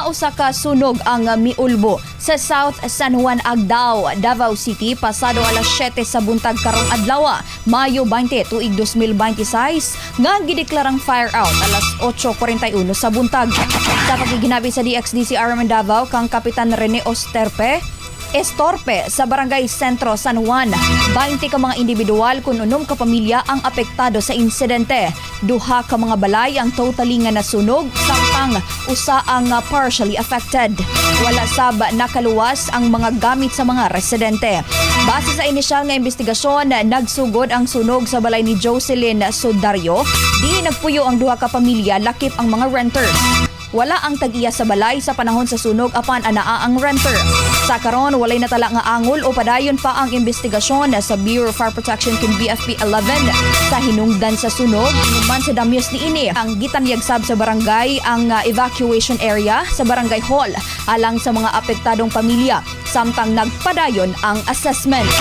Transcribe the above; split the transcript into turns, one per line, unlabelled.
Nga usa ka sunog ang miulbo sa South San Juan, Agdao, Davao City pasado alas 7 sa buntag karong adlaw, Mayo 20, tuig 2026, nga gideklarang fire out alas 8:41 sa buntag. Sa pagiginabi sa DXDC RM Davao kang Kapitan Rene Osterpe Estorpe sa Barangay Sentro, San Juan. 20 ka mga individual kun 6 ka pamilya ang apektado sa insidente. Duha ka mga balay ang totally nga nasunog, samtang usa ang partially affected. Wala sab nakaluwas ang mga gamit sa mga residente. Base sa inisyal nga investigasyon, nagsugod ang sunog sa balay ni Jocelyn Sudario. Di nagpuyo ang duha ka pamilya lakip ang mga renters. Wala ang tag-iya sa balay sa panahon sa sunog, apan anaa ang renter. Sa karon, walay natala nga angol o padayon pa ang investigasyon sa Bureau of Fire Protection kun BFP 11 sa hinungdan sa sunog ingon sa damyos niini. Ang gitanyag sab sa barangay ang evacuation area sa barangay hall alang sa mga apektadong pamilya samtang nagpadayon ang assessment.